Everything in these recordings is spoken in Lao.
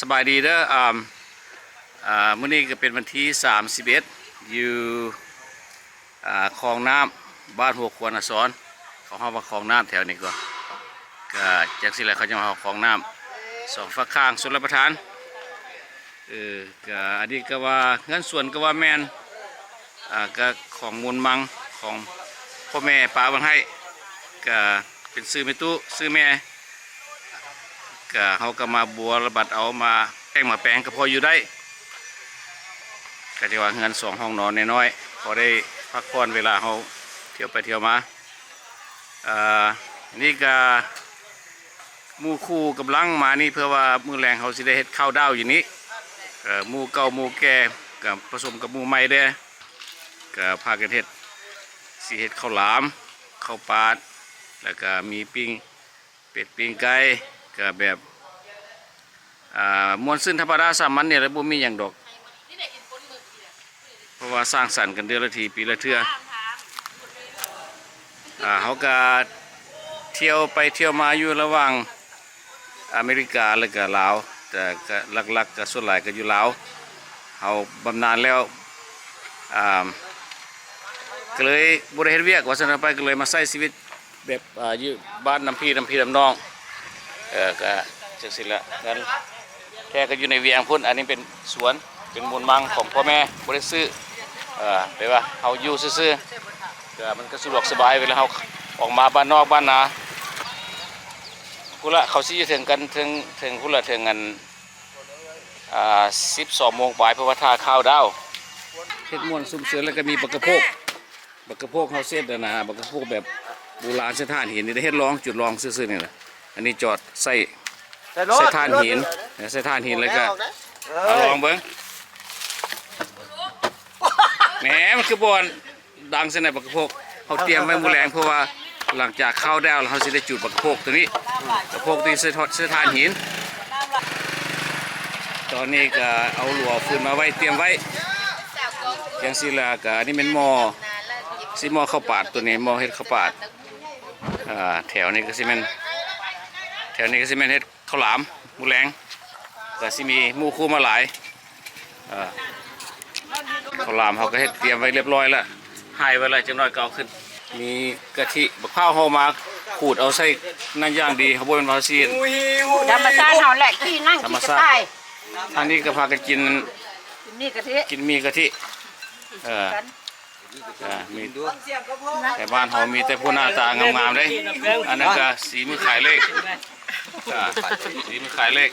ສະບາຍດີເດີ ອ່າ ອ່າ ມື້ນີ້ກໍເປັນວັນທີສາມສິບເອັດ ຢູ່ ອ່າ ຄອງນ້ຳ ບ້ານຫົວຂວນອະສອນ ເຂົາເອີ້ນວ່າຄອງນ້ຳແຖວນີ້ກໍ ກໍຈັ່ງຊີ້ແຫຼະ ເຂົາເຈົ້າເອີ້ນວ່າຄອງນ້ຳ ສອງຟາກຂ້າງຊົນລະປະທານ. ເອີ ກະອັນນີ້ກະວ່າເຮືອນສວນກະວ່າແມ່ນ ອາ ກະຂອງມູນມັງຂອງພໍ່ແມ່ປະໄວ້ໃຫ້ ກະເປັນຊື່ແມ່ຕູ້ຊື່ແມ່ ກະເຮົາກະມາບົວລະບັດເອົາ ມາແຕ່ງມາແປງກະພໍຢູ່ໄດ້ ກະຖືວ່າເຮືອນສອງຫ້ອງນອນນ້ອຍໆ ພໍໄດ້ພັກຜ່ອນເວລາເຮົາທ່ຽວໄປທ່ຽວມາ. ອ່າ ນີ້ກະໝູ່ຄູ່ກຳລັງມານີ້ ເພື່ອວ່າມື້ແລງເຮົາຊິໄດ້ເຮັດເຂົ້າດາວຢູ່ນີ້ ເອີ ໝູ່ເກົ່າໝູ່ແກ່ ກະປະສົມກັບໝູ່ໃໝ່ແດ່ ກະພາກັນເຮັດ ຊິເຮັດເຂົ້າຫຼາມ ເຂົ້າປາດ ແລ້ວກະມີປີ້ງເປັດປີ້ງໄກ່ ກະແບບ ອ່າ ມ່ວນຊື່ນທຳມະດາສາມັນນີ້ແຫຼະ ບໍ່ມີຫຍັງດອກ ເພາະວ່າສ້າງສັນກັນເດືອນລະທີ ປີລະເທື່ອ. ອ່າ ເຮົາກະທ່ຽວໄປທ່ຽວມາຢູ່ລະຫວ່າງອາເມລິກາ ແລະກະລາວ ແຕ່ກະຫຼັກໆກະສ່ວນຫຼາຍກະຢູ່ລາວ ເຮົາບຳນານແລ້ວ ອ່າ ກະເລີຍບໍ່ໄດ້ເຮັດວຽກວ່າຊັ້ນເຖາະ ໄປກະເລີຍມາໃຊ້ຊີວິດ ແບບ ອ່າ ຢູ່ບ້ານນຳພີ່ນຳພີ່ນຳນ້ອງ ເອີ ກະຈັ່ງຊີ້ແຫຼະ ເຮືອນແທ້ກະຢູ່ໃນວຽງພຸ້ນ ອັນນີ້ເປັນສວນ ເປັນມູນມັງຂອງພໍ່ແມ່ ບໍ່ໄດ້ຊື້ ເອີ ແປວ່າເຮົາຢູ່ຊື່ໆ ກະມັນກະສະດວກສະບາຍເວລາເຮົາອອກມາບ້ານນອກບ້ານນາ ພຸ້ນລະ ເຂົາຊິຢູ່ເຖິງກັນ ເຖິງ ເຖິງພຸ້ນລະ ເຖິງອັນ ອ່າ ສິບສອງໂມງປາຍ ເພາະວ່າຖ້າຄາວດາວ ເຮັດມ່ວນຊຸມເຊີນ ແລ້ວກະມີປາກກະໂພກ ບັກກະໂພກເຮົາເຊັດຫັ້ນນະ ບັກກະໂພກແບບໂບລານ ໃສ່ຖ່ານຫີນນີ້ ເຮັດລອງ ຈຸດລອງຊື່ໆນີ້ແຫຼະ ອັນນີ້ຈອດໃສ່ ໃສ່ຖ່ານຫີນ ໃສ່ຖ່ານຫີນ ແລ້ວກະ ເອົາລອງເບິ່ງ ແໝ ມັນຄືບໍ່ດັງຊັ້ນນະ ບັກກະໂພກ ເຮົາຕຽມໄວ້ມື້ແລງ ເພາະວ່າຫຼັງຈາກຄາວດາວແລ້ວ ເຮົາຊິໄດ້ຈູດບັກກະໂພກໂຕນີ້ ກະໂພກທີ່ໃສ່ ໃສ່ຖ່ານຫີນ ຕອນນີ້ກະເອົາຫຼົວເອົາຟືນມາໄວ້ ຕຽມໄວ້ ຈັ່ງຊີ້ລະ ກະອັນນີ້ແມ່ນໝໍ້ ຊິໝໍ້ເຂົ້າປາດ ໂຕນີ້ໝໍ້ເຮັດເຂົ້າປາດ ອ່າ ແຖວນີ້ກະຊິແມ່ນ ແຖວນີ້ກະຊິແມ່ນເຮັດເຂົ້າຫຼາມມື້ແລງ ກະຊິມີໝູ່ຄູ່ມາຫຼາຍ ອ່າ ເຂົ້າຫຼາມເຮົາກະເຮັດຕຽມໄວ້ລຽບຮ້ອຍລະ ຫາຍໄວ້ລະ ຈັກໜ້ອຍກະເອົາຂຶ້ນ ມີກະທິ ບັກພ້າວເຮົາມາຂູດເອົາໃສ່ນັ້ນຢ່າງດີ ເຮົາບໍ່ແມ່ນວ່າເຮົາຊິ ທຳມະຊາດເຮົາແຫຼະ ຂີ້ນັ່ງ ທຳມະຊາດ ທາງນີ້ກະພາກັນກິນ ກິນໝີ່ກະທິ ກິນໝີ່ກະທິ ເອີ ອ່າ ມີ ແຕ່ບ້ານເຮົາມີແຕ່ຜູ້ໜ້າຕາງາມໆເດ້ ອັນນັ້ນກະສີມືຂາຍເລກ ອ່າ ສີມືຂາຍເລກ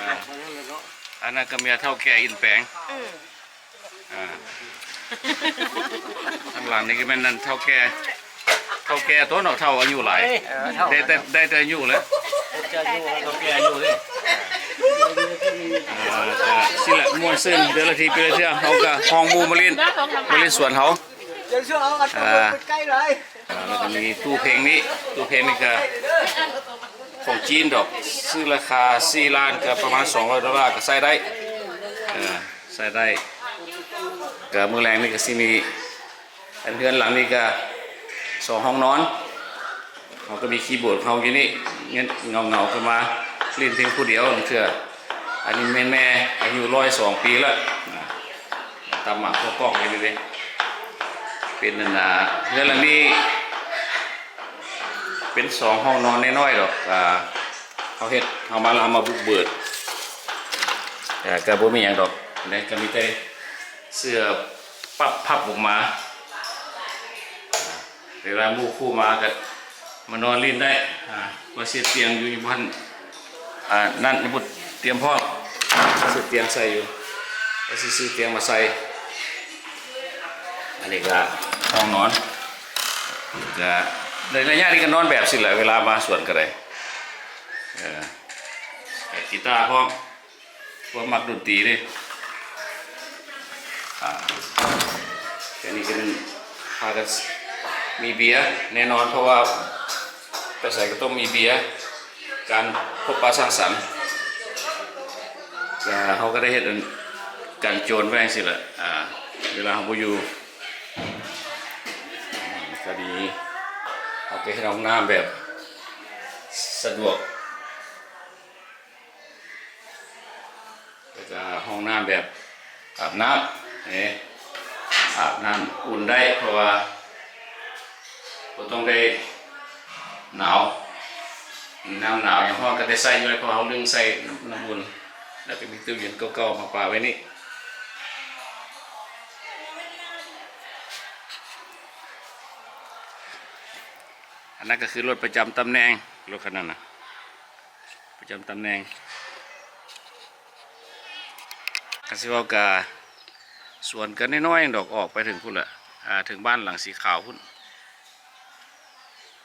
ອ່າ ອັນນັ້ນກະເມຍເຖົ້າແກ່ອິນແປງ ອ່າ ທາງຫຼັງນີ້ກະແມ່ນນັ້ນເຖົ້າແກ່ ເຖົ້າແກ່ຕົວະເນາະ ເຖົ້າອາຍຸຫຼາຍ ໄດ້ແຕ່ ໄດ້ແຕ່ອາຍຸແຫຼະ ເຖົ້າແກ່ອາຍຸເດ້ ອ່າ ກະຊີ້ແຫຼະ ມ່ວນຊື່ນ ເດືອນລະທີປີລະເທື່ອ ເຮົາກະຮ້ອງໝູ່ມາຫຼິ້ນ ມາຫຼິ້ນສວນເຮົາ ອ່າ ອ່າ ແລ້ວກະມີຕູ້ເພງນີ້ ຕູ້ເພງນີ້ກະຂອງຈີນດອກ ຊື້ລາຄາສີ່ລ້ານ ກະປະມານສອງຮ້ອຍໂດລາກະໃຊ້ໄດ້ ເອີ ໃຊ້ໄດ້ ກະມື້ແລງນີ້ກະຊິມີ ອັນເຮືອນຫຼັງນີ້ກະສອງຫ້ອງນອນ ເຮົາກະມີຄີບອດເຮົາຢູ່ນີ້ ເຫງົາໆ ກະມາຫຼິ້ນພຽງຜູ້ດຽວລາງເທື່ອ ອັນນີ້ແມ່ນແມ່ອາຍຸຮ້ອຍສອງປີລະ ຕຳໝາກເຂົ້າກ້ອງຢູ່ນີ້ເດ້ ເປັນອັນນາ ເຮືອນຫຼັງນີ້ ເປັນສອງຫ້ອງນອນນ້ອຍໆດອກ ອ່າ ເຮົາເຮັດ ເຮົາມາລາວມາບຸກເບີກ ເອີ ກະບໍ່ມີຫຍັງດອກ ແລະກະມີແຕ່ເສື່ອປັບພັບອອກມາ ເວລາໝູ່ຄູ່ມາກະມານອນຫຼິ້ນໄດ້ ອ່າ ວ່າຊິເຮັດຕຽງຢູ່ ຍັງບໍ່ທັນ ອ່າ ນັ້ນ ຍັງບໍ່ຕຽມພ້ອມ ຊື້ຕຽງໃສ່ຢູ່ ວ່າຊິຊື້ຕຽງມາໃສ່ ອັນນີ້ກະຫ້ອງນອນ ກະໄດ້ ໄລຍະນີ້ກະນອນແບບຊີ້ແຫຼະ ເວລາມາສວນກະໄດ້ ເອີ ເຮັດກີຕາພ້ອມ ພວກມັກດົນຕີເດ້ ອ່າ ອັນນີ້ກະເປັນ ພາກັນມີເບຍແນ່ນອນ ເພາະວ່າໄປໃສກະຕ້ອງມີເບຍ ການພົບປະສັງສັນ ກະເຮົາກະໄດ້ເຮັດອັນກັນໂຈນໄວ້ຈັ່ງຊີ້ແຫຼະ ອ່າ ເວລາເຮົາບໍ່ຢູ່ ກະດີ ເຮົາກະເຮັດຫ້ອງນ້ຳແບບສະດວກ ກະຫ້ອງນ້ຳແບບອາບນ້ຳ ເອີ ອາບນ້ຳອຸ່ນໄດ້ ເພາະວ່າບໍ່ຕ້ອງໄດ້ໜາວ ມີນ້ຳໜາວ ຍາມຮ້ອນກໍໄດ້ໃຊ້ຢູ່ ເພາະເຮົາລຶ້ງໃສ່ນ້ຳ ນ້ຳອຸ່ນ ແລ້ວກໍມີຕູ້ເຢັນເກົ່າໆມາປະໄວ້ນີ້. ອັນນັ້ນກໍຄືລົດປະຈຳຕຳແໜ່ງ ລົດຄັນນັ້ນນະ ປະຈຳຕຳແໜ່ງ. ຄັນຊິເວົ້າກະສວນກໍນ້ອຍໆດອກ ອອກໄປເຖິງພຸ້ນລະ ອາ ເຖິງບ້ານຫຼັງສີຂາວພຸ້ນ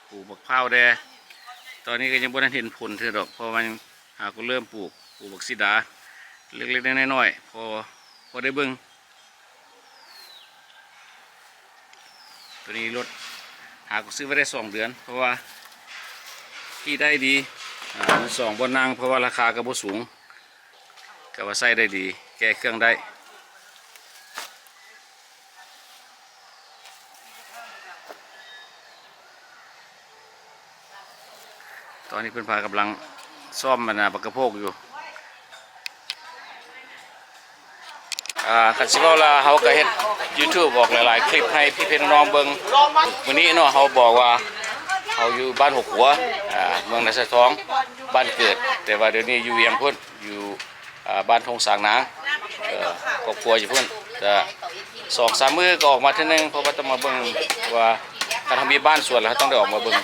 ປູກໝາກພ້າວແດ່. ຕອນນີ້ກໍຍັງບໍ່ທັນເຫັນຜົນເທື່ອດອກ ເພາະວ່າຫາກໍເລີ່ມປູກ ປູກໝາກສີດາເລັກໆນ້ອຍໆ ພໍ ພໍໄດ້ເບິ່ງ. ໂຕນີ້ລົດຫາກໍຊື້ໄວ້ໄດ້ສອງເດືອນ ເພາະວ່າທີ່ໄດ້ດີ ອາ ມືສອງບໍ່ນັ່ງ ເພາະວ່າລາຄາກໍບໍ່ສູງ ກໍວ່າໃຊ້ໄດ້ດີ ແກ້ເຄື່ອງໄດ້. ຕອນນີ້ເພິ່ນພາກຳລັງຊ້ອມ ອັນນາ ບັກກະໂພກຢູ່. ອາ ຄັນຊິເວົ້າລະ ເຮົາກໍເຮັດຢູທູບອອກຫຼາຍໆຄລິບໃຫ້ພີ່ໆນ້ອງໆເບິ່ງ. ມື້ນີ້ເນາະ ເຮົາບອກວ່າເຮົາຢູ່ບ້ານຫົວຂົວ ອາ ເມືອງນາຊາຍທອງ ບ້ານເກີດ ແຕ່ວ່າດຽວນີ້ຢູ່ວຽງພຸ້ນ ຢູ່ ອາ ບ້ານທົ່ງສາງນາງ ເອີ ຄອບຄົວຢູ່ພຸ້ນ ກະສອງສາມມື້ກໍອອກມາເທື່ອໜຶ່ງ ເພາະວ່າຕ້ອງມາເບິ່ງວ່າ ຄັນເຮົາມີບ້ານສວນແລ້ວ ເຮົາຕ້ອງໄດ້ອອກມາເບິ່ງ.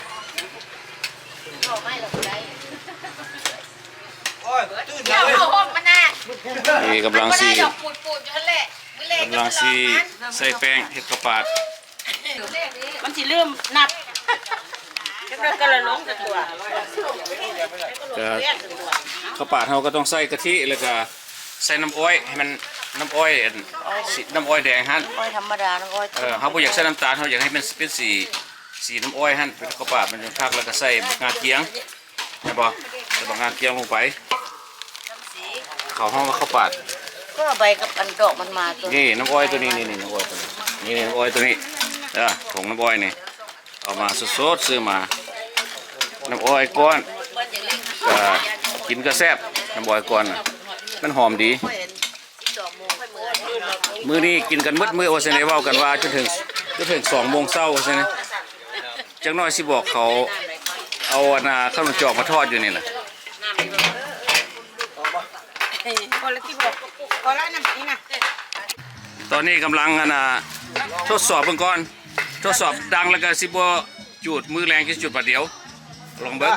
ນີ້ກຳລັງຊິ ກຳລັງຊິໃສ່ແປ້ງເຮັດເຂົ້າປາດ. ມັນຊິລືມນັບ ຈັກໜ້ອຍກໍລະລົງແຕ່ຕົວ. ກະເຂົ້າປາດເຮົາກໍຕ້ອງໃສ່ກະທິ ແລ້ວກະໃສ່ນ້ຳອ້ອຍ ໃຫ້ມັນ ນ້ຳອ້ອຍ ອັນ ນ້ຳອ້ອຍແດງຫັ້ນ ນ້ຳອ້ອຍທຳມະດາ ນ້ຳອ້ອຍ ເອີ ເຮົາບໍ່ຢາກໃສ່ນ້ຳຕານ ເຮົາຢາກໃຫ້ມັນເປັນສີ ສີນ້ຳອ້ອຍຫັ້ນ ເປັນເຂົ້າປາດມັນຈັ່ງຄັກ. ແລ້ວກະໃສ່ບັກງາກຽງ ເຫັນບໍ່? ໃສ່ບັກງາກຽງລົງໄປ ເຂົາຮ້ອງວ່າເຂົ້າປາດ ກໍເອົາໃບກັບອັນດອກມັນມາຕົວ. ນີ້ນ້ຳອ້ອຍຕົວນີ້ ນີ້ ນີ້ນ້ຳອ້ອຍຕົວນີ້ ນີ້ນ້ຳອ້ອຍຕົວນີ້ ເອີ ຖົງນ້ຳອ້ອຍນີ້ ເອົາມາສົດໆ ຊື້ມາ ນ້ຳອ້ອຍກ້ອນ ກະກິນກະແຊບ ນ້ຳອ້ອຍກ້ອນນະ ມັນຫອມດີ. ມື້ນີ້ກິນກັນໝົດມື້ວ່າຊັ້ນເດ້ ເວົ້າກັນວ່າຈົນເຖິງ ຈົນເຖິງສອງໂມງເຊົ້າວ່າຊັ້ນເດ້. ຈັກໜ້ອຍຊິບອກເຂົາເອົາອັນນາ ຂະໜົມຈອກມາທອດຢູ່ນີ້ນະ. ຕອນນີ້ກຳລັງອັນນາ ທົດສອບເບິ່ງກ່ອນ ທົດສອບດັງແລ້ວກໍຊິບໍ່ຈູດ ມື້ແລງຊິຈູດບາດດຽວ ລອງເບິ່ງ.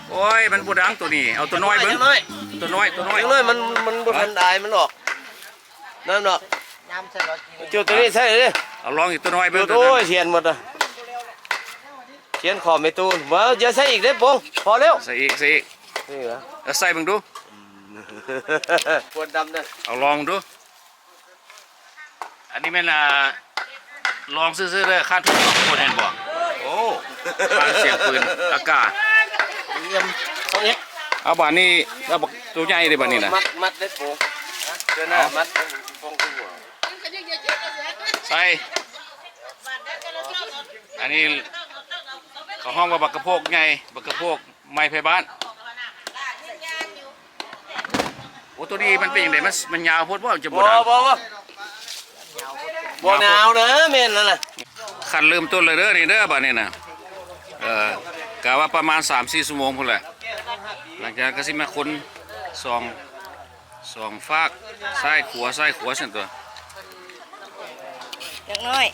ໂອ້ຍ ມັນບໍ່ດັງໂຕນີ້ ເອົາໂຕນ້ອຍເບິ່ງ ໂຕນ້ອຍ ໂຕນ້ອຍ ໂຕນ້ອຍ ມັນ ມັນບໍ່ທັນອາຍມັນອອກ ນັ້ນເນາະ ຈູດໂຕນີ້ໃສ່ເດ້ ເອົາລອງອີກໂຕນ້ອຍເບິ່ງ. ໂອ້ຍ ທຽນໝົດລະ ທຽນຂອບໄມ້ຕູ້ ບໍ່ ຢ່າໃສ່ອີກເດ້ ໂປງ ພໍແລ້ວ ໃສ່ອີກ ໃສ່ອີກ ເອີ ໃສ່ເບິ່ງດູ ຄວນດຳເດີ ເອົາລອງດູ. ອັນນີ້ແມ່ນ ອ່າ ລອງຊື່ໆເດີ ຄາດທຸກຄົນເຫັນບໍ່? ໂອ້ ຟັງສຽງປືນອາກາດ ເອັມຊາວເອັດ ເອົາບາດນີ້ ເອົາບັກໂຕໃຫຍ່ເດ້ບາດນີ້ນະ ມັດ ມັດເດ້ໂປ ເດີໜ້າມັດ ຟອງຄືຫົວ ໃສ່ ອັນນີ້ເຂົາຮ້ອງວ່າບັກກະໂພກໃຫຍ່ ບັກກະໂພກ ໄມ້ໄພບ້ານ. ໂອ້ ໂຕນີ້ມັນເປັນຈັ່ງໃດ? ມັນ ມັນຍາວໂພດບໍ່? ມັນຈະບໍ່ດັງ? ບໍ່ ບໍ່ ບໍ່ ບໍ່ໜາວເດີ ແມ່ນນັ້ນນະ. ຂັ້ນເລີ່ມຕົ້ນແລ້ວເດີ ນີ້ເດີ ບາດນີ້ນະ. ເອີ ກະວ່າປະມານສາມສີ່ຊົ່ວໂມງພຸ້ນແຫຼະ. ຫຼັງຈາກນັ້ນກໍຊິມາຄົນສອງ ສອງຟາກ ຊ້າຍຂວາ ຊ້າຍຂວາຊັ້ນຕົວະ. ຈັກໜ້ອຍ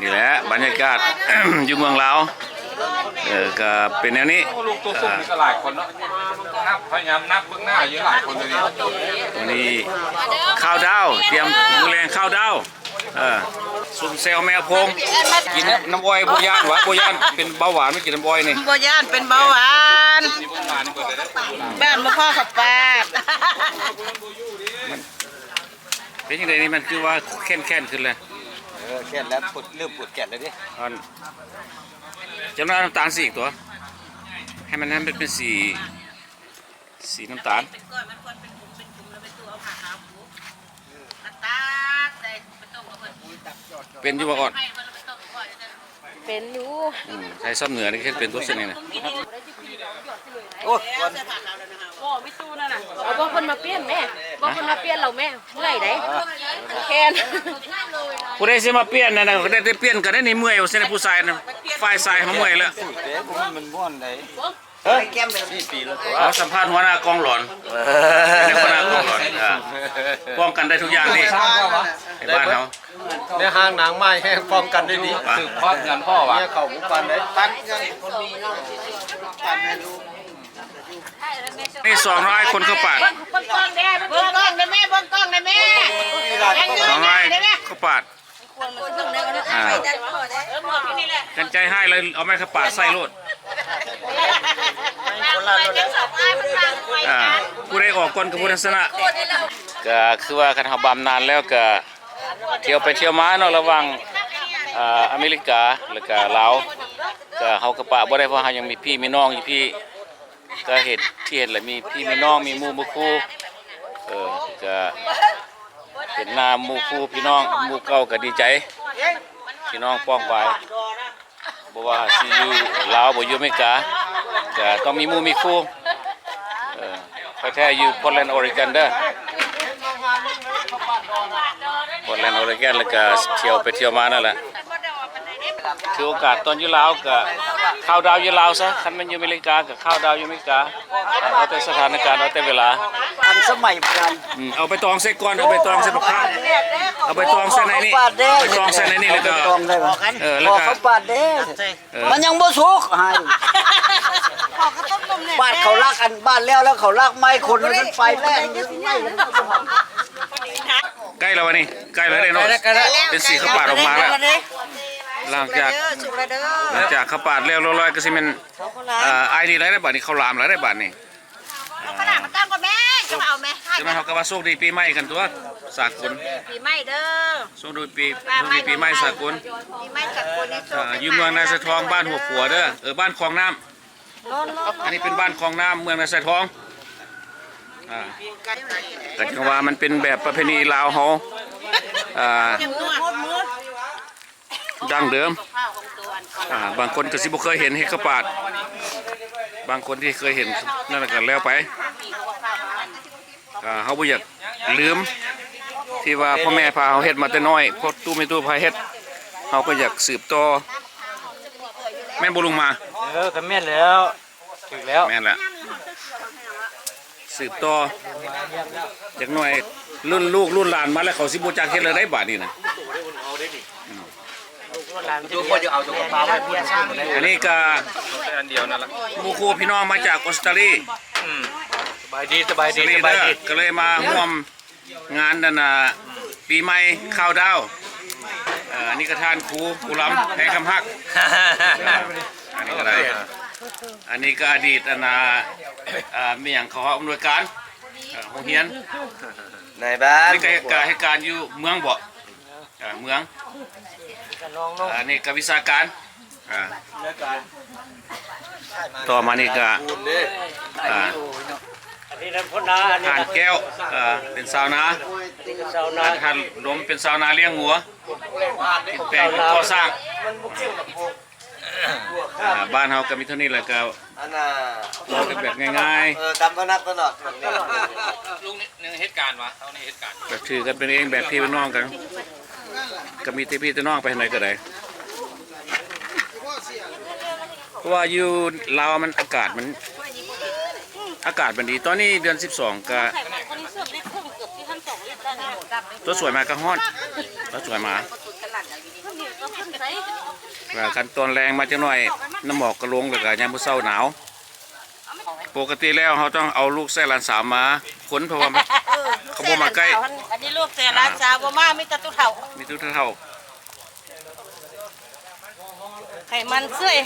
ນີ້ແຫຼະບັນຍາກາດ ຢູ່ເມືອງລາວ ເອີ ກະເປັນແນວນີ້. ລູກໂຕສຸກນີ້ກໍຫຼາຍຄົນເນາະ ນັບ ພະຍາຍາມນັບເບິ່ງໜ້າຢູ່ຫຼາຍຄົນເລີຍນີ້. ມື້ນີ້ຄາວດາວ ຕຽມມື້ແລງຄາວດາວ ເອີ ຊຸມແຊວແມວໂພງ ກິນນ້ຳອ້ອຍ ບໍ່ຢ້ານຫວາ ບໍ່ຢ້ານເປັນເບົາຫວານ ໄປກິນນ້ຳອ້ອຍນີ້ ບໍ່ຢ້ານເປັນເບົາຫວານ ບ້ານບໍ່ພໍເຂົ້າປາກ. ເປັນຈັ່ງໃດນີ້ ມັນຄືວ່າແຂນໆຂຶ້ນແລ້ວ? ເອີ ແຂນແລ້ວ ປົດ ເລີ່ມປົດແຂນແລ້ວເດ້. ອັນ ຈຳນວນນ້ຳຕານສີກຕົວະ ໃຫ້ມັນ ໃຫ້ມັນເປັນສີ ສີນ້ຳຕານ. ເປັນຢູ່ບໍ່ອອດ? ເປັນຢູ່ ອືມ ໃຊ້ຊອບເໜືອນີ້ເຮັດເປັນຕົວເສັ້ນນີ້ນະ. ໂອ້ຍ ບໍ່ມີຕູ້ນັ້ນນະ ເອົາບໍ່ເພິ່ນມາປ່ຽນແມ່ ບໍ່ເພິ່ນມາປ່ຽນແລ້ວແມ່ ເມື່ອຍໃດ ແຂນ. ຜູ້ໃດຊິມາປ່ຽນນັ້ນນະ ກໍໄດ້ແຕ່ປ່ຽນກັນໄດ້ນີ້ ເມື່ອຍວ່າຊັ້ນ ຜູ້ຊາຍນະ ຝ່າຍຊາຍເຮົາເມື່ອຍແລ້ວ. ເອີ ສີ່ປີແລ້ວ. ເອົາສຳພາດຫົວໜ້າກອງຫຼອນ ເອີ ຫົວໜ້າກອງຫຼອນ ອ່າ ປ້ອງກັນໄດ້ທຸກຢ່າງນີ້ ໃນບ້ານເຮົາ ແນວຮ່າງນາງໄມ້ແຮງປ້ອງກັນໄດ້ດີ ສືບທອດເຮືອນພໍ່ວ່າ ເມຍເຂົາບໍ່ປານໃດ. ນີ້ສອງຮ້ອຍຄົນເຂົ້າປາດ ເບິ່ງກ້ອງແດ່ ເບິ່ງກ້ອງແດ່ແມ່ ເບິ່ງກ້ອງແດ່ແມ່ ສອງຮ້ອຍເຂົ້າປາດ. ອ່າ ຄັນໃຈຮ້າຍແລ້ວເອົາໄມ້ຂະປາດໃສ່ໂລດ. ອ່າ ຜູ້ໃດອອກກ່ອນກໍຜູ້ນັ້ນຊະນະ. ກໍຄືວ່າຄັນເຮົາບຳນານແລ້ວກໍທ່ຽວໄປທ່ຽວມາເນາະ ລະຫວ່າງ ອ່າ ອາເມລິກາ ແລ້ວກໍລາວ ກໍເຮົາກໍປະບໍ່ໄດ້ ເພາະເຮົາຍັງມີພີ່ມີນ້ອງຢູ່ພີ້. ກໍເຫັນ ທີ່ເຫັນແຫຼະ ມີພີ່ມີນ້ອງ ມີໝູ່ມີຄູ່ ເອີ ກໍເຫັນໜ້າໝູ່ຄູ່ພີ່ນ້ອງ ໝູ່ເກົ່າກໍດີໃຈ ພີ່ນ້ອງປ້ອງປາຍ ບໍ່ວ່າຊິຢູ່ລາວ ບໍ່ຢູ່ອາເມລິກາ ກໍຕ້ອງມີໝູ່ມີຄູ່ ເອີ ໄປແທ້ຢູ່ Portland Oregon ເດີ Portland Oregon ແລ້ວກໍທ່ຽວໄປທ່ຽວມານັ້ນແຫຼະ. ຖືໂອກາດຕອນຢູ່ລາວກໍເຄົາດາວຢູ່ລາວຊະ ຄັນແມ່ນຢູ່ອາເມລິກາກໍເຄົາດາວຢູ່ອາເມລິກາ ເອົາແຕ່ສະຖານະການ ເອົາແຕ່ເວລາ ທັນສະໄໝຄືກັນ. ອືມ ເອົາໃບຕອງໃສ່ກ່ອນ ເອົາໃບຕອງໃສ່ບັກຂາມ ເອົາໃບຕອງໃສ່ໃນນີ້ ເອົາໃບຕອງໃສ່ໃນນີ້ ແລ້ວກໍ ເອີ ແລ້ວກໍ ເອີ ມັນຍັງບໍ່ສຸກ ໃຫ້ປາດເຂົາລັກ ອັນບາດແລ້ວ ແລ້ວເຂົາລັກໄມ້ຄົນມັນໄປແລ້ວ. ໃກ້ແລ້ວວະນີ້ ໃກ້ແລ້ວເດ້ເນາະ ເປັນສີເຂົ້າປາດອອກມາແລ້ວ. ຫຼັງຈາກ ສຸກແລ້ວເດີ ຫຼັງຈາກເຂົ້າປາດແລ້ວຮຽບຮ້ອຍກໍຊິແມ່ນ ເອີ ອ້າຍນີ້ໄດ້ບາດນີ້ ເຂົ້າຫຼາມແລ້ວໄດ້ບາດນີ້. ເອົາຂະໜາດມາຕັ້ງກ່ອນແມ່ ຈະມາເອົາແມ່ ຈະມາເຮົາກໍວ່າໂຊກດີປີໃໝ່ກັນຕົວະ ສາກົນ ປີໃໝ່ເດີ ໂຊກດີປີ ໂຊກດີປີໃໝ່ສາກົນ ປີໃໝ່ສາກົນນີ້ ເອີ ຢູ່ເມືອງນາຊາຍທອງ ບ້ານຫົວຂົວເດີ ເອີ ບ້ານຄອງນ້ຳ. ອັນນີ້ເປັນບ້ານຄອງນ້ຳ ເມືອງນາຊາຍທອງ ອ່າ ກໍຈັ່ງວ່າມັນເປັນແບບປະເພນີລາວເຮົາ ອ່າ ດັ້ງເດີມ ອ່າ ບາງຄົນກໍຊິບໍ່ເຄີຍເຫັນເຮັດເຂົ້າປາດ ບາງຄົນທີ່ເຄີຍເຫັນນັ້ນກໍແລ້ວໄປ. ອ່າ ເຮົາບໍ່ຢາກລືມທີ່ວ່າພໍ່ແມ່ພາເຮົາເຮັດມາແຕ່ນ້ອຍ ພໍ່ຕູ້ແມ່ຕູ້ພາເຮັດ ເຮົາກໍຢາກສືບຕໍ່ ແມ່ນບໍ່ລຸງມາ? ເອີ ກໍແມ່ນແລ້ວ ຖືກແລ້ວ ແມ່ນແຫຼະ ສືບຕໍ່ ຈັກໜ່ອຍລຸ້ນລູກລຸ້ນຫຼານມາແລ້ວ ເຂົາຊິບໍ່ຈັກເຮັດແລ້ວໄດ໋ບາດນີ້ນະ. ອັນນີ້ກໍໝູ່ຄູ່ພີ່ນ້ອງມາຈາກອົດສະຕາລີ ອືມ ສະບາຍດີ ສະບາຍດີ ສະບາຍດີ ກໍເລີຍມາຮ່ວມງານນັ້ນນະ ປີໃໝ່ເຄົາດາວ ເອີ ອັນນີ້ກໍທ່ານຄູ ຄູລຳ ແພງຄຳຮັກ ອັນນີ້ກໍໄດ້ ອັນນີ້ກໍອະດີດອັນນະ ເອີ ມີຫຍັງ ເຂົາອຳນວຍການ ເອີ ໂຮງຮຽນ ນາຍບ້ານ ນີ້ກໍເຮັດການ ເຮັດການຢູ່ເມືອງບໍ? ອ່າ ເມືອງ ອັນນີ້ກໍວິຊາການ ອ່າ ຕໍ່ມານີ້ກໍ ອ່າ ທ່ານແກ້ວ ເອີ ເປັນຊາວນາ ທ່ານລົມເປັນຊາວນາລ້ຽງງົວ ແປງເປັນກໍ່ສ້າງ. ອ່າ ບ້ານເຮົາກໍມີເທົ່ານີ້ແຫຼະ ກໍເວົ້າກັນແບບງ່າຍໆ ເອີ ຕາມຖະໜັດຕະຫຼອດ ລຸງນີ້ເຮັດການຫວາ ເຮົານີ້ເຮັດການ ກໍຖືກັນເປັນເອງ ແບບພີ່ເປັນນ້ອງກັນ ກໍມີແຕ່ພີ່ແຕ່ນ້ອງ ໄປທາງໃດກໍໄດ້. ເພາະວ່າຢູ່ລາວມັນອາກາດມັນ ອາກາດມັນດີ ຕອນນີ້ເດືອນສິບສອງ ກະຕົວສວຍມາກະຮ້ອນ ຕົວສວຍມາ ແລ້ວຄັນຕອນແລງມາຈັກໜ່ອຍ ນ້ຳໝອກກະລົງ ແລ້ວກະຍາມມື້ເຊົ້າໜາວ. ປົກກະຕິແລ້ວເຮົາຕ້ອງເອົາລູກແຊະຫຼານສາວມາຄົນ ເພາະວ່າມັນ ເອີ ເຂົາບໍ່ມາໃກ້ ອັນນີ້ລູກແຊະຫຼານສາວບໍ່ມາ ມີແຕ່ຕູ້ເຖົ້າ ມີແຕ່ຕູ້ເຖົ້າ. ໄຂມັນເຊື່ອຍ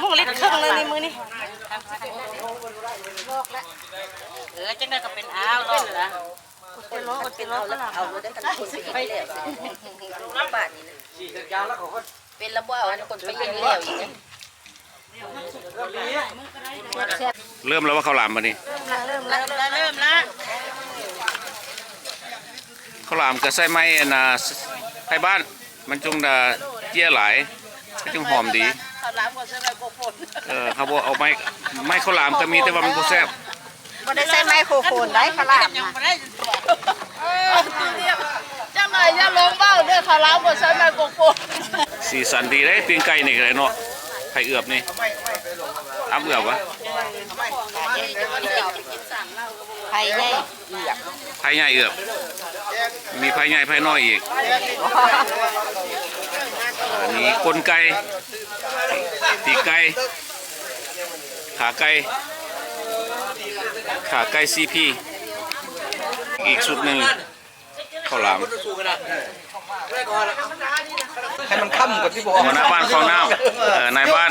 ມຸ້ງລິດເຄິ່ງແລ້ວນີ້ມື້ນີ້ ເອີ ຈັ່ງໃດກໍເປັນອາວລອກນະ ເປັນລອກ ເປັນລອກ ເອົາເລີຍ ເປັນລະບໍ່ເອົາອັນຄົນໄປເຮັດແລ້ວອີກ. ເລີ່ມແລ້ວວ່າເຂົ້າຫຼາມບັດນີ້ ເລີ່ມລະ ເລີ່ມລະ ເຂົ້າຫຼາມກໍໃຊ້ໄມ້ອັນນ່າ ໄມ້ບ້ານ ມັນຈຶ່ງຈະເຈ້ຍຫຼາຍ ຈັ່ງຫອມດີ. ເອີ ເຮົາບໍ່ເອົາໄມ້ ໄມ້ເຂົ້າຫຼາມກໍມີ ແຕ່ວ່າມັນບໍ່ແຊບ. ບໍ່ໄດ້ໃຊ້ໄມໂຄຣໂຟນໄດ໋ ເຂົ້າຫຼາມນະ. ຈັ່ງໃດຢ່າລົງເວົ້າເດີ ເຂົ້າຫຼາມບໍ່ໃຊ້ໄມໂຄຣໂຟນ. ສີສັນດີເດ້ ປີ້ງໄກ່ນີ້ກໍໄດ້ເນາະ. ໄຜເອືອບນີ້ ອຳເອືອບວະ? ໄຜໃຫຍ່ ໄພໃຫຍ່ເອືອບ ມີໄພໃຫຍ່ໄພນ້ອຍອີກ. ອັນນີ້ກົ້ນໄກ່ ຕີນໄກ່ ຂາໄກ່ ຂາໄກ່ ຊີພີ ອີກຊຸດໜຶ່ງ ເຂົ້າຫຼາມ. ໃຫ້ມັນຄ່ຳກ່ອນຕິບໍ່? ຫົວໜ້າບ້ານຄອງນ້ຳ ເອີ ນາຍບ້ານ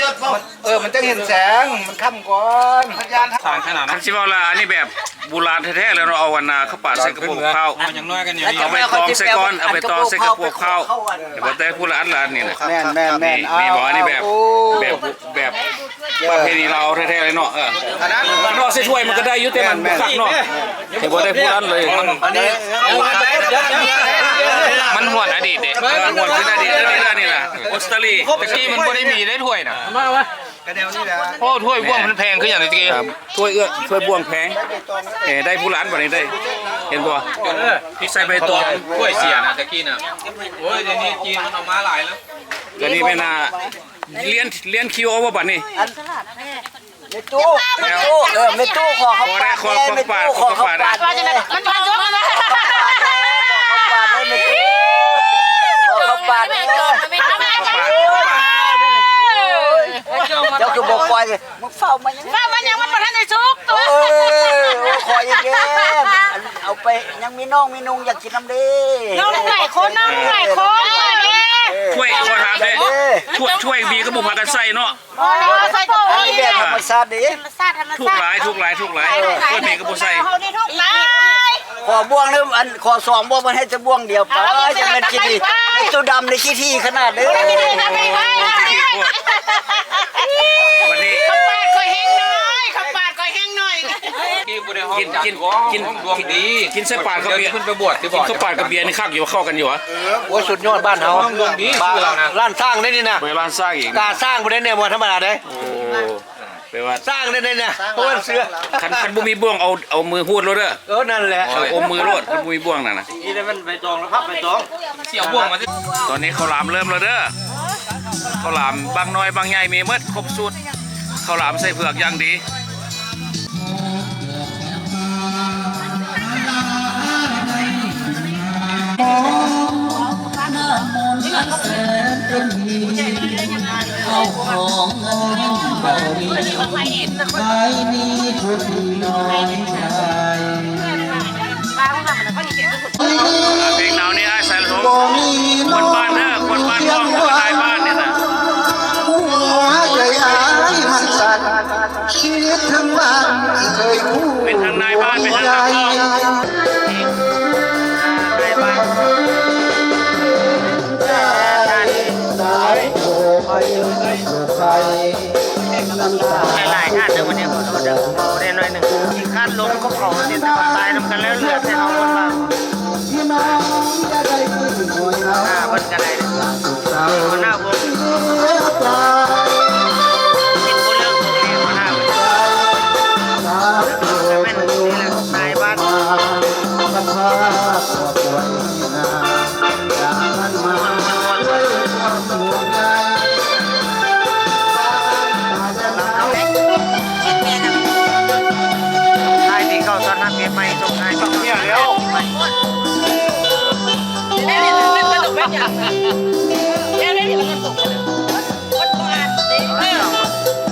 ເອີ ມັນຈັ່ງເຫັນແສງ ມັນຄ່ຳກ່ອນ. ຄັນຊິເວົ້າລະ ອັນນີ້ແບບບູຮານແທ້ໆ ແລ້ວເນາະ. ເອົາອັນນ່າ ເຂົ້າປາດໃສ່ກະໂປງເຂົ້າ ເອົາໃບຕອງໃສ່ກ່ອນ ເອົາໃບຕອງໃສ່ກະໂປງເຂົ້າ ແລ້ວບໍ່ໄດ້ຜູ້ລະອັນລະອັນນີ້ນະ. ແມ່ນໆໆ ນີ້ບໍ່ ອັນນີ້ແບບ ແບບ ແບບປະເພນີລາວແທ້ໆເລີຍເນາະ. ເອີ ເນາະ ໃສ່ຖ້ວຍມັນກໍໄດ້ຢູ່ ແຕ່ມັນບໍ່ຄັກເນາະ. ເຫັນບໍ່ ໄດ້ຜູ້ອັນເລີຍ. ອັນນີ້ ມັນຫວນອະດີດເດ້. ເອີ ຫວນຄືອະດີດ ອັນນີ້ລະ ນີ້ລະ ອົດສະຕາລີ. ແຕ່ກີ້ມັນບໍ່ໄດ້ມີເດ້ຖ້ວຍນະ. ໂອ້ ຖ້ວຍບ່ວງມັນແພງຄືຫຍັງແຕ່ກີ້. ຖ້ວຍເອື້ອ ຖ້ວຍບ່ວງແພງ. ເອີ ໄດ້ຜູ້ລະອັນບັດນີ້ໄດ້ ເຫັນບໍ່? ເອີ ທີ່ໃສ່ໃບຕອງ ຖ້ວຍເສຍນະແຕ່ກີ້ນະ. ໂອ້ຍ ດຽວນີ້ຈີນມັນເອົາມາຫຼາຍແລ້ວ. ອັນນີ້ແມ່ນ ອ່າ ລຽນ ລຽນຄິວເອົາບໍ່ບັດນີ້? ອັນ ແມ່ຕູ້ ແມ່ຕູ້ ເອີ ແມ່ຕູ້ ຂໍເຂົ້າປາດແດ່ ແມ່ຕູ້ ຂໍເຂົ້າປາດແດ່. ມັນພັນຈຸກ ຂໍເຂົ້າປາດແດ່ ແມ່ຕູ້ ຂໍເຂົ້າປາດແດ່. ເຈົ້າຄືບໍ່ປ່ອຍ? ມຶງເຝົ້າມາຫຍັງ? ເຝົ້າມາຫຍັງ? ມັນບໍ່ທັນໄດ້ສຸກ. ໂອ້ຍ ໂອ້ຍ ຂໍອີກແດ່. ອັນ ເອົາໄປ ຍັງມີນ້ອງມີນຸ່ງຢາກກິນນຳເດ້. ນ້ອງຫຼາຍຄົນ ນ້ອງຫຼາຍຄົນ. ເອີ ຖ້ວຍ ຂໍຖາມແດ່ ເອີ ຖ້ວຍ ຖ້ວຍມີກໍບໍ່ພາກັນໃສ່ເນາະ. ບໍ່ແລ້ວ ໃສ່ ອັນນີ້ແບບທຳມະຊາດເດ້. ທຳມະຊາດ ທຳມະຊາດ. ທຸກຫຼາຍ ທຸກຫຼາຍ ທຸກຫຼາຍ. ເອີ ຖ້ວຍມີກໍບໍ່ໃສ່. ເຮົານີ້ທຸກຫຼາຍ. ຂໍບ່ວງເດີ້ ອັນ ຂໍສອງບ່ວງ ເພິ່ນໃຫ້ແຕ່ບ່ວງດຽວໄປ. ຈັ່ງແມ່ນຂີ້ຖີ່ ໄອ້ຕູ້ດຳນີ້ຂີ້ຖີ່ຂະໜາດເດີ້. ວັນນີ້ ເຂົາປາດຂ້ອຍແຮງໜ້ອຍ ເຂົາປາດຂ້ອຍແຮງໜ້ອຍ. ກິນ ກິນ ກິນ ດວງດີ ກິນໃສ່ປາດກັບເບຍ. ເພິ່ນໄປບວດຕິບໍ່? ກິນເຂົ້າປາດກັບເບຍນີ້ຄັກຢູ່ ເຂົ້າກັນຢູ່ຫວາ? ໂອ້ຍ ສຸດຍອດບ້ານເຮົາ. ດວງດີ ລານຊ້າງເດ້ນີ້ນະ. ເວລານຊ້າງອີກ ກາຊ້າງບໍ່ໄດ້ແນ່ ບໍ່ທຳມະດາເດ້. ໂອ້ ແປວ່າຊ້າງໄດ້ແນ່ ເພິ່ນເສືອ. ຄັນ ຄັນບໍ່ມີບ່ວງ ເອົາ ເອົາມືຮູດໂລດເດີ. ເອີ ນັ້ນແຫຼະ ເອົາມືໂລດ ຄັນບໍ່ມີບ່ວງນັ້ນນະ. ກິນໃຫ້ມັນໃບຕອງແລ້ວພັບໃບຕອງ ເສຍບ່ວງມາ. ຕອນນີ້ເຂົ້າຫຼາມເລີ່ມແລ້ວເດີ. ເຂົ້າຫຼາມບາງນ້ອຍບາງໃຫຍ່ມີໝົດ ຄົບສູດ. ເຂົ້າຫຼາມໃສ່ເຜືອກຢ່າງດີ. ເພງນາວນີ້ອ້າຍສາຍລະທົງ ຄົນບ້ານເດີ ຄົນບ້ານພ້ອມ ນາຍບ້ານນີ້ນະ. ເປັນທັງນາຍບ້ານ ເປັນທັງນັກຮ້ອງ. ຫຼາຍໆທ່ານເດີ ມື້ນີ້ຂໍໂທດເດີ ເວົ້າໄດ້ໜ້ອຍໜຶ່ງ ຂີ້ຄ້ານລົງກັບເຂົາ ເປັນແຕ່ວ່າຕາຍນຳກັນແລ້ວ ເຫຼືອແຕ່ເຮົາຄົນລາວ. ອ່າ ເພິ່ນກໍໄດ້ ຫົວໜ້າວົງ ເປັນຜູ້ເລືອກຕົວເອງ ຫົວໜ້າ ແມ່ນນີ້ແຫຼະ ນາຍບ້ານ. ທ້າຍປີເກົ່າຕ້ອນຮັບປີໃໝ່ ສົ່ງທ້າຍປີເກົ່າຕ້ອນຮັບປີໃໝ່.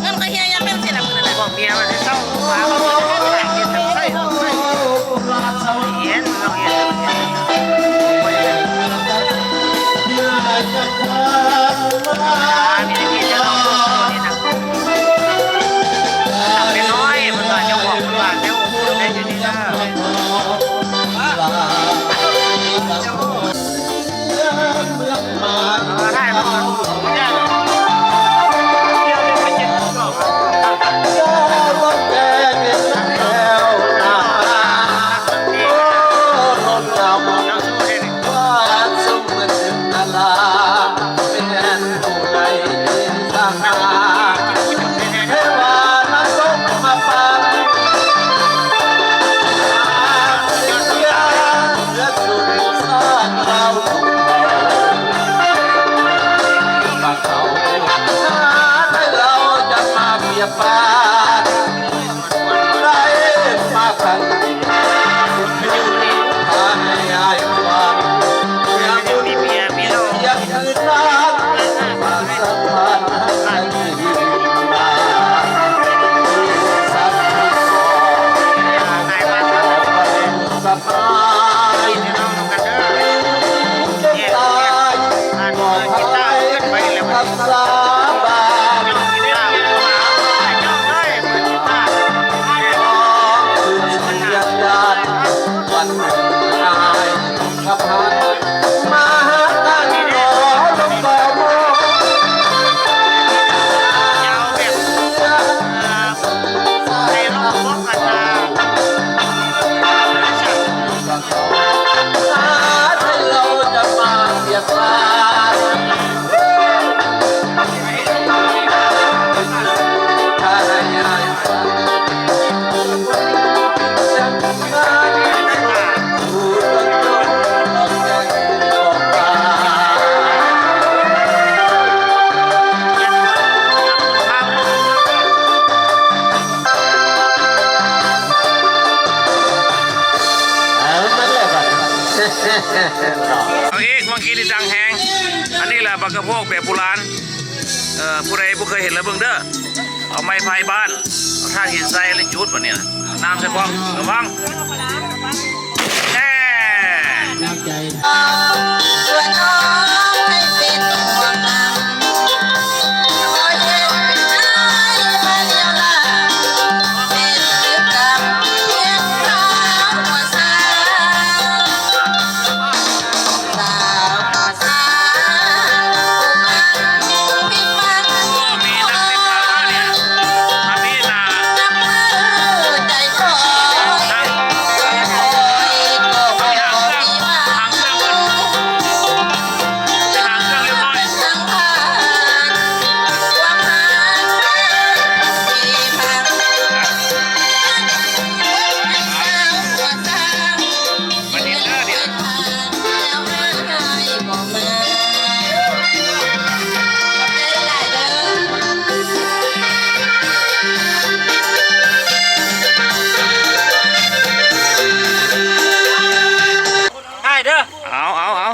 ເງິນກໍເຮຍຍາມເປັນສິລະມື້ນັ້ນນະ ບອກເມຍວ່າຊິເຊົາ ເອົາອີກ ເມື່ອກີ້ນີ້ດັງແຮງ. ອັນນີ້ລະປາກະໂພກແບບໂບລານ. ເອີ ຜູ້ໃດບໍ່ເຄີຍເຫັນລະເບິ່ງເດີ. ເອົາໄມ້ໄຜ່ບ້ານ ເອົາຖ່ານຫີນໃສ່ແລ້ວຈູດບາດນີ້ນະ. ນ້ຳໃສ່ພ້ອມ ລະວັງ. ແນ່. ໄດ້ເດີ. ເອົາ ເອົາ ເອົາ ເອົາ ເອົາ.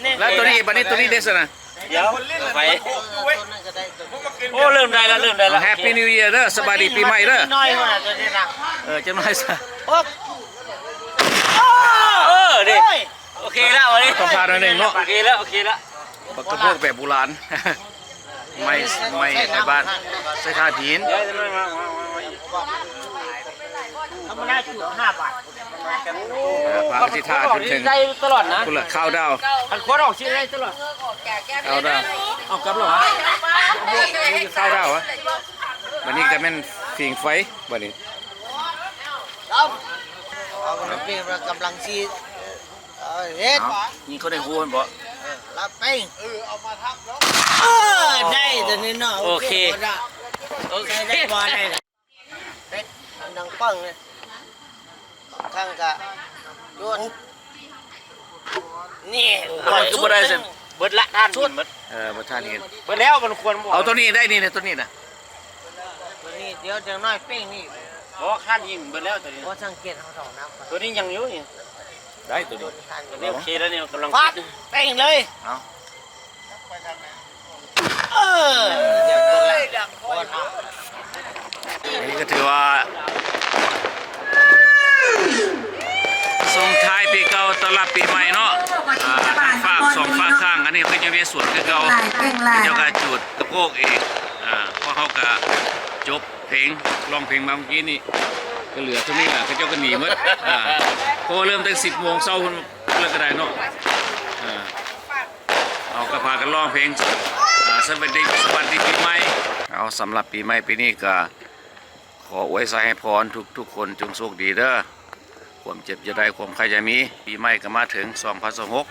ແນ່ ແລ້ວໂຕນີ້ ບາດນີ້ໂຕນີ້ເດ້ຊັ້ນນະ? ດຽວ ໄປ. ໂອ້ ເລີ່ມໄດ້ລະ ເລີ່ມໄດ້ລະ. ແຮັບປີນິວເຢຍເດີ ສະບາຍດີປີໃໝ່ເດີ. ນ້ອຍໆ ໂຕນີ້ນະ. ເອີ ຈັກໜ້ອຍຊະ. ໂອ້ ເອີ ເດ້ ໂອເຄແລ້ວ ອັນນີ້ຕ້ອງຜ່ານໜ້ອຍໜຶ່ງເນາະ. ໂອເຄແລ້ວ ໂອເຄແລ້ວ. ປາກະໂພກແບບໂບລານ ໄມ້ ໄມ້ ໄມ້ບ້ານ ໃສ່ຖ່ານຫີນ. ທຳມະດາຈຸດຫ້າບາດ. ເອີ ພາອະທິຖານຈົນເຖິງ ໄດ້ຕະຫຼອດນະ ພຸ້ນລະ ຄາວດາວ. ຄັນຄວັນອອກຊິໄດ້ຕະຫຼອດ. ຄາວດາວ. ເອົາກັບແລ້ວຫວາ? ຄາວດາວຫວາ? ບາດນີ້ກະແມ່ນຝີງໄຟບາດນີ້. ເອົາ ກຳລັງຊິ ເອີ ເຮັດ ຍິງເຂົ້າໃນຮູຫັ້ນບໍ? ເອີ ລະເປັງ. ເອີ ເອົາມາທັບເນາະ. ເອີ ໄດ້ໂຕນີ້ເນາະ. ໂອເຄ ໂອເຄ ໄດ້ບໍ່ ໄດ້. ເປັດ ມັນດັງປຶ້ງເລີຍ. ບາງຄັ້ງກະໂຍນ ນີ້ ຂ້ອຍຄືບໍ່ໄດ້ຊັ້ນ. ເບິດລະ ຖ່ານຫີນເບິດ. ເອີ ບໍ່ ຖ່ານຫີນເບິດແລ້ວ. ມັນຄວນບໍ່ ເອົາໂຕນີ້ໄດ້ນີ້ ໂຕນີ້ນະ. ໂຕນີ້ ດຽວຈັກໜ້ອຍເປັງນີ້. ບໍ່ ຖ່ານຫີນເບິດແລ້ວໂຕນີ້. ບໍ່ ສັງເກດເອົາເທົ່ານ້ຳ. ໂຕນີ້ຍັງຢູ່ນີ້. ໄດ້ໂຕນີ້ ໂຕນີ້ໂອເຄແລ້ວນີ້ ກຳລັງ ຟາດ ເປັງເລີຍ. ເອົາ ເອີ ອັນນີ້ກະຖືວ່າສົ່ງທ້າຍປີເກົ່າຕ້ອນຮັບປີໃໝ່ເນາະ. ອ່າ ທັງຟາກສອງຟາກຂ້າງ ອັນນີ້ເພິ່ນຍັງມີສວນຄືເກົ່າ. ເຂົາເຈົ້າກະຈູດກະໂພກອີກ. ອ່າ ພວກເຮົາກະຈົບ ເພງ ຮ້ອງເພງມາເມື່ອກີ້ນີ້ ກະເຫຼືອເທົ່ານີ້ລະ ເຂົາເຈົ້າກະໜີໝົດ. ອ່າ ເພາະວ່າເລີ່ມຕັ້ງສິບໂມງເຊົ້າພຸ້ນລະກະໄດ້ເນາະ. ອ່າ ເຮົາກະພາກັນຮ້ອງເພງ ອ່າ ສະບາຍດີ ສະບາຍດີປີໃໝ່. ເອົາ ສຳລັບປີໃໝ່ປີນີ້ກະຂໍອວຍໄຊໃຫ້ພອນທຸກໆຄົນຈົ່ງໂຊກດີເດີ ຄວາມເຈັບຢ່າໄດ້ ຄວາມໄຂ້ຢ່າມີ. ປີໃໝ່ກະມາເຖິງ ສອງພັນຊາວຫົກ